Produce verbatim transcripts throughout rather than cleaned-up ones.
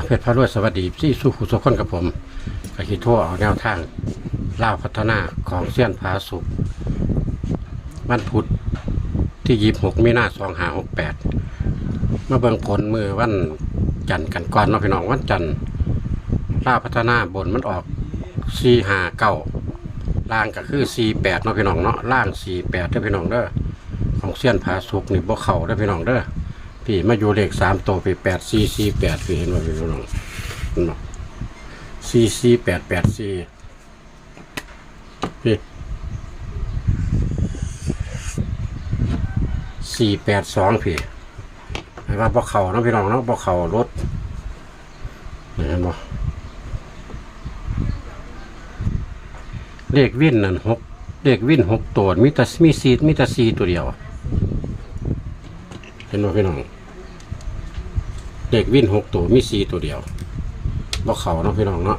เพชรพารวยสวัสดีที่สู้ผู้สุคนกับผม ก็สิโทรเอาแนวทางลาวพัฒนาของเซียนผาสุก วันพุธที่ยี่สิบหกมีนาสองห้าหกแปด มาเบิ่งผลมื้อวันจันทร์กันก่อนเนาะพี่น้อง วันจันทร์ลาวพัฒนาบนมันออกสี่ห้าเก้า ล่างก็คือสี่แปดเนาะพี่น้องเนาะ ล่างสี่แปดเด้อพี่น้องเด้อ ของเซียนผาสุกนี่บ่เข้าเด้อพี่น้องเด้อ พี่มาอยู่เลขสามตัว พี่ แปดสี่สี่แปด พี่ เห็นบ่พี่น้อง เห็นบ่ สี่สี่แปดแปดสี่ พี่ สี่แปดสอง พี่ ให้ว่าบ่เข้าเนาะพี่น้องเนาะ บ่เข้า ลด เห็นบ่ เลขวินนั่นหก เลขวินหกตัว มีแต่ มีสี่ มีแต่สี่ตัวเดียว เห็นบ่พี่น้อง เลขวินหกตัว มีสี่ตัวเดียว บ่เข้าเนาะพี่น้องเนาะ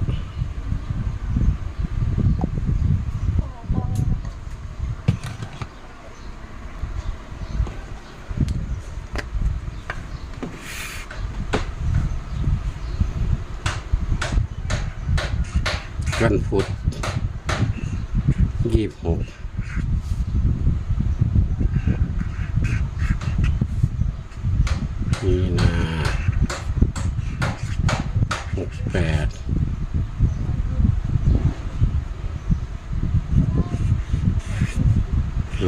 วันพุธ ยี่สิบหก มีนา หกแปด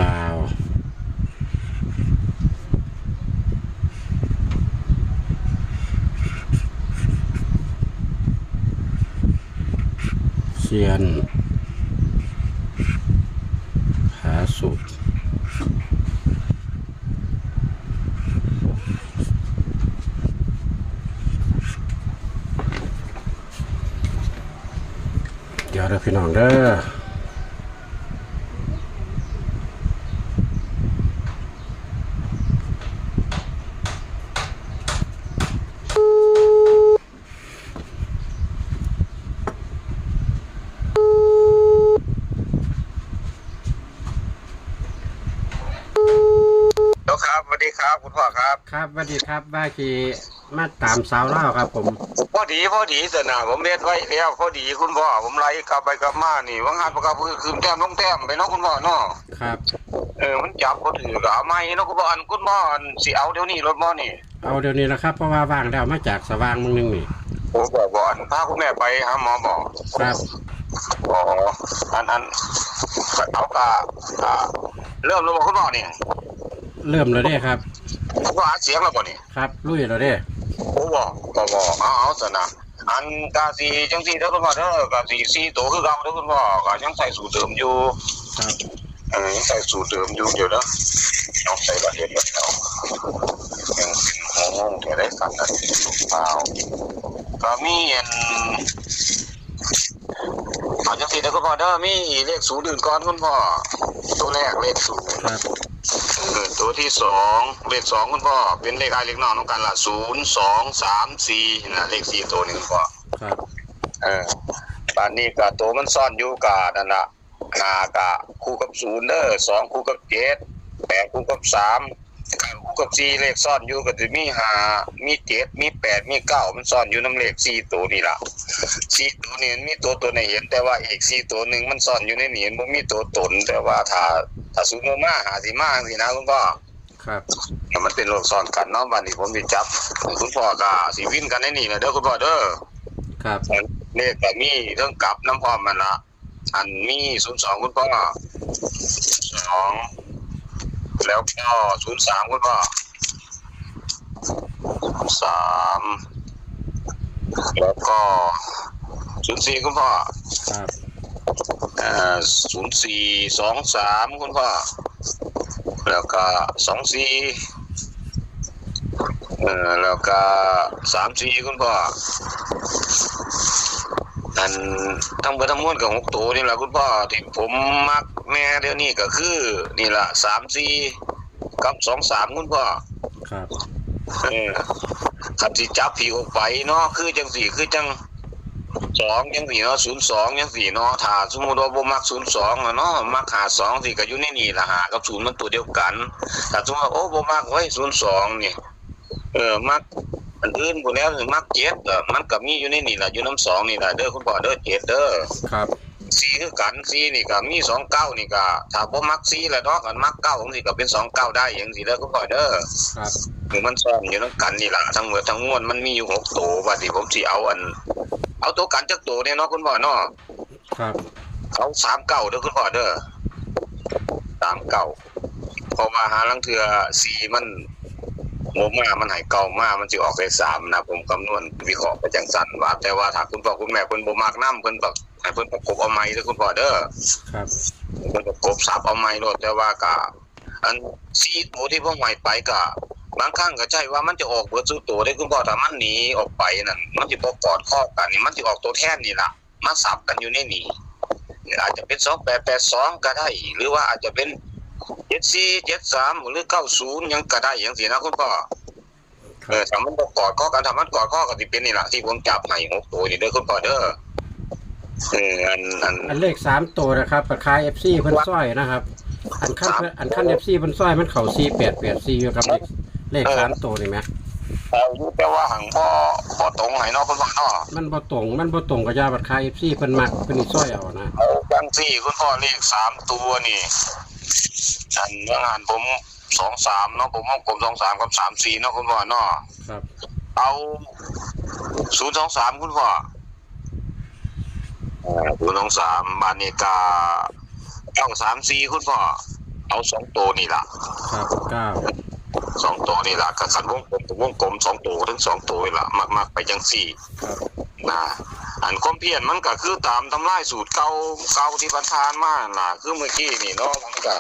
ลาว เซียน ผาสุก เดี๋ยวเด้อพี่น้องเด้อ ฮัลโหลครับ สวัสดีครับ คุณพ่อครับ ครับ สวัสดีครับ ว่าสิมาตามสาวลาวครับผม พอดี พอดี สนะ ผมเฮ็ดไว้แล้ว พอดี คุณพ่อ ผมไล่กลับไปกลับมานี่ ว่างหันประกับคือคืนแต้มลงแต้มไปเนาะ คุณพ่อเนาะ ครับ เออ มันจับบ่ถืก ก็เอาใหม่เนาะ คุณพ่อ อัน คุณพ่อ อัน สิเอาเดี๋ยวนี้โลดบ่นี่ เอาเดี๋ยวนี้ละครับ เพราะว่าว่างแล้ว มาจากสว่างมื้อนึงนี่ โอ้ บ่ บ่ อัน พาคุณแม่ไปหาหมอบ่ ครับ อ๋อ อัน อัน เอากะ กะ เริ่มแล้วบ่คุณพ่อนี่ เริ่มแล้วเด้ครับ คุณพ่ออัดเสียงแล้วบ่นี่ ครับ ลุยแล้วเด้ โอ้ บ่ บ่ บ่ เอา เอา สนะ อันกะสิจังซี่เด้อคุณพ่อเด้อ กะสิสี่ตัวคือเก่าเด้อคุณพ่อ กะยังใส่สูตรเดิมอยู่ ครับ เออ ยังใส่สูตรเดิมอยู่ เดี๋ยวเด้อ เอาใส่บาดเห็นแล้ว ยังเป็นหัวงงแท้ได้สั่นนะ อ้าว ก็มีอัน เอาจังซี่เด้อคุณพ่อเด้อ มีเลขศูนย์อื่นก่อนคุณพ่อ ตัวแรกเลขศูนย์ ครับ เออ ตัวที่สอง เลขสองคุณพ่อ เป็นเลขอ้ายเลขน้องนำกันล่ะ ศูนย์สองสามสี่ นะ เลขสี่ตัวนี่คุณพ่อ ครับ เออ บาดนี้ก็ตัวมันซ่อนอยู่ก็นั่นล่ะ ห้ากะคู่กับศูนย์เด้อ สองคู่กับเจ็ด แปดคู่กับสาม เก้าคู่กับสี่ เลขซ่อนอยู่ก็สิมีห้า มีเจ็ด มีแปด มีเก้า มันซ่อนอยู่นำเลขสี่ตัวนี่ล่ะ สี่ตัวนี่มันมีตัวตนให้เห็น แต่ว่าอีกสี่ตัวหนึ่งมันซ่อนอยู่ในนี่ มันบ่มีตัวตน แต่ว่าถ้า ถ้าสมมุติมา ห้าสิมาจังซี่นะคุณพ่อ ครับ มันเป็นโลกซ่อนกันเนาะ บาดนี้ผมสิจับ คุณพ่อก็สิวินกันในนี่แหละเด้อคุณพ่อเด้อ ครับ เลขก็มีเทิงกลับนำพร้อมนั่นล่ะ อันมีศูนย์สองคุณพ่อ สอง แล้วก็ศูนย์สามคุณพ่อ สาม แล้วก็ศูนย์สี่คุณพ่อ ครับ เอ่อ ศูนย์สี่ สองสามคุณพ่อ แล้วก็สองสี่ เอ่อ แล้วก็สามสี่คุณพ่อ อันทั้งเบิดทั้งมวลก็หกตัวนี่ล่ะคุณพ่อ ที่ผมมักแน่เดี๋ยวนี้ก็คือนี่ล่ะ สามสี่ กับ สองสามคุณพ่อ ครับ เออ คันสิจับผีออกไปเนาะ คือจังซี่ คือจัง สองจังซี่เนาะ ศูนย์สองจังซี่เนาะ ถ้าสมมุติว่าบ่มักศูนย์สองอะเนาะ มักห้าสองสิก็อยู่ในนี่ล่ะ ห้ากับศูนย์มันตัวเดียวกัน ถ้าสมมุติว่า โอ้ บ่มักเว้ย ศูนย์สองนี่ เออ มัก อันอื่นพู้นแหล้ว มักเจ็ดก็มันก็มีอยู่ในนี่ล่ะ อยู่นำสองนี่ล่ะเด้อคุณพ่อเด้อ เจ็ดเด้อ ครับ สี่คือกัน สี่นี่ก็มี สองเก้านี่ก็ ถ้าบ่มักสี่ละเนาะ คันมักเก้าจังซี่ก็เป็น สองเก้า ได้จังซี่เด้อคุณพ่อเด้อ ครับ คือมันซ่อนอยู่นำกันนี่ล่ะ ทั้งหมดทั้งมวลมันมีอยู่หกตัว ว่าสิผมสิเอาอัน เอาตัวกันจักตัวเนี่ยเนาะคุณพ่อเนาะ ครับ เอา สามเก้า เด้อคุณพ่อเด้อ สามเก้า เพราะว่าหาลางเทื่อ สี่ มันบ่มา มันให้ เก้า มา มันสิออกเลข สาม นะ ผมคำนวณวิเคราะห์ไปจังซั่นว่า แต่ว่าถ้าคุณพ่อคุณแม่เพิ่นบ่มักนำ เพิ่นก็ให้เพิ่นประกบเอาใหม่เด้อคุณพ่อเด้อ ครับ เพิ่นประกบสับเอาใหม่โลด แต่ว่าก็อัน สี่ ตัวที่ผมให้ไปก็ บางครั้งก็ใช่ว่ามันจะออกเบิดซุตัวเด้คุณพ่อ ถ้ามันหนีออกไปนั่น มันสิบ่กอดคอกันนี่ มันสิออกตัวแทนนี่ล่ะ มาสับกันอยู่ในนี่ อาจจะเป็น สองแปดแปดสอง ก็ได้ หรือว่าอาจจะเป็น เจ็ดสี่เจ็ดสาม หรือ เก้าศูนย์ หยังก็ได้จังซี่นะคุณพ่อ ค เอ รั อบ ถ้ามันบ่กอดคอกัน ถ้ามันกอดคอก็สิเป็นนี่ล่ะ ที่ผมจับให้หกตัวนี่เด้อคุณพ่อเด้อ เออ อัน อัน อันเลขสามตัวนะครับ ราคา เอฟซี เพิ่นซอยนะครับ อันคันเพิ่น อันคัน เอฟซี เพิ่นซอยมันเข้า สี่แปดแปดสี่ อยู่ครับ เลขเลขสามตัวนี่แหม เอาอยู่ แต่ว่าหังบ่ บ่ตรงให้เนาะคุณพ่อเนาะ มันบ่ตรง มันบ่ตรงกับยาบัตรคา เอฟซี เพิ่นมัก เพิ่นนี่ซอยเอานะ เอาจังซี่คุณพ่อ เลขสามตัวนี่ อันเมื่อหันผม สองสาม เนาะ ผมวงกลม สองสาม กับ สามสี่ เนาะคุณพ่อเนาะ ครับ เอา ศูนย์สองสาม คุณพ่อ อ่า ศูนย์สองสาม บาดนี้ก็ เก้าสามสี่ คุณพ่อ เอาสองตัวนี่ล่ะ ครับ เก้า สองตัวนี่ล่ะ ก็คันวงกลม วงกลมสองตัว ทั้งสองตัวนี่ล่ะ มักๆ ไปจังซี่ ครับ นะ อันความเพี้ยนมันก็คือตามตำราสูตรเก่า เก่าที่ผ่านๆมานั่นล่ะ คือเมื่อกี้นี่เนาะ มันก็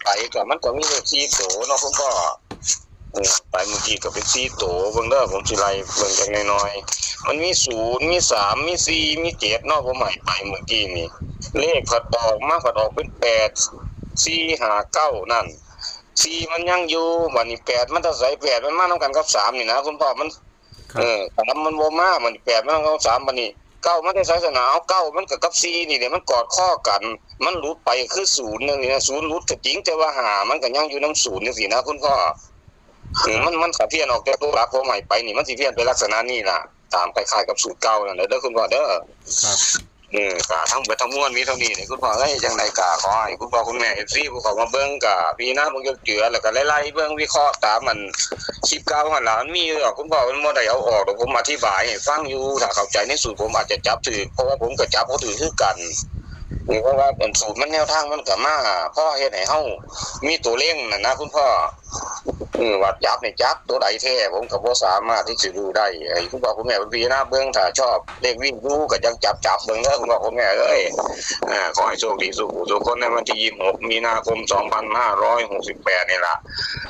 ไปก็ มันก็มีเลขสี่ตัวเนาะคุณพ่อ เออ ไปเมื่อกี้ก็เป็นสี่ตัว เบิ่งเด้อ ผมสิไล่เบิ่งจักหน่อยๆ มันมีศูนย์ มีสาม มีสี่ มีเจ็ดเนาะ ผมให้ไปเมื่อกี้นี่ เลขผัดออกมา ผัดออกเป็น แปดสี่ห้าเก้า นั่น สี่ มันยังอยู่ บัดนี้ แปด มันจะใส่ แปด มันมานำกันกับ สาม นี่นะคุณพ่อ มัน ครับ เออ สาม มันบ่มา บัดนี้ แปด มันนำกันกับ สาม บัดนี้ เก้า มันจะใส่สนา เอา เก้า มันก็กับ สี่ นี่แหละ มันกอดคอกัน มันหลุดไปคือ ศูนย์ จังซี่นะ ศูนย์ หลุดก็จริง แต่ว่า ห้า มันก็ยังอยู่นำ ศูนย์ จังซี่นะคุณพ่อ เออ มัน มันก็เพี้ยนออกจากตัวหลักผมให้ไปนี่ มันสิเพี้ยนไปลักษณะนี้ล่ะ ตามคล้ายๆกับสูตรเก่านั่นแหละเด้อคุณพ่อเด้อ ครับ เออ ก็ทั้งเบิดทั้งมวลมีเท่านี้นี่คุณพ่อเอ้ย จังใดก็ขอให้คุณพ่อคุณแม่ เอฟซี ผู้เข้ามาเบิ่งก็พิจารณาเบิ่งจักเทื่อ แล้วก็ไล่ๆเบิ่งวิเคราะห์ตามมันคลิปเก่าหั่นล่ะ มันมีอยู่ดอกคุณพ่อ มันบ่ได้เอาออกดอก ผมอธิบายให้ฟังอยู่ ถ้าเข้าใจในสูตรผมอาจจะจับถูก เพราะว่าผมก็จับบ่ถูกคือกัน เออ เพราะว่าอันสูตรมันแนวทางมันก็มาพอเฮ็ดให้เฮามีตัวเล็งนั่นนะคุณพ่อ เออ ว่าจับนี่จับตัวใดแท้ ผมก็บ่สามารถที่สิรู้ได้ ให้คุณพ่อคุณแม่เพิ่นพิจารณาเบิ่ง ถ้าชอบเลขวิ่งอยู่ก็จังจับจับเบิ่งเด้อคุณพ่อคุณแม่เอ้ย อ่า ขอให้โชคดีสู่ผู้สู่คนในวันที่ ยี่สิบหก มีนาคม สองพันห้าร้อยหกสิบแปด นี่ล่ะ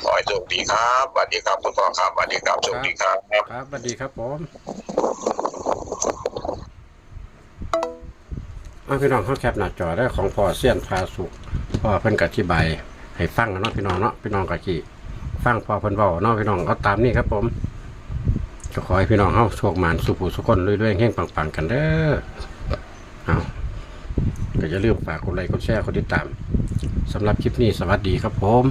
ขอให้โชคดีครับ สวัสดีครับคุณพ่อครับ สวัสดีครับ โชคดีครับ ครับ สวัสดีครับผม เอาพี่น้องเฮาแคปหน้าจอเด้อ ของพ่อเซียนพาสุข พ่อเพิ่นก็อธิบายให้ฟังเนาะพี่น้องเนาะ พี่น้องก็สิฟังพ่อเพิ่นเว้าเนาะพี่น้อง เอาตามนี้ครับผม ก็ขอให้พี่น้องเฮาโชคหมานสู่ผู้สู่คน รวยๆ เฮงๆ ปังๆ กันเด้อ เอา ก็อย่าลืมฝากกดไลค์กดแชร์กดติดตาม สำหรับคลิปนี้สวัสดีครับผม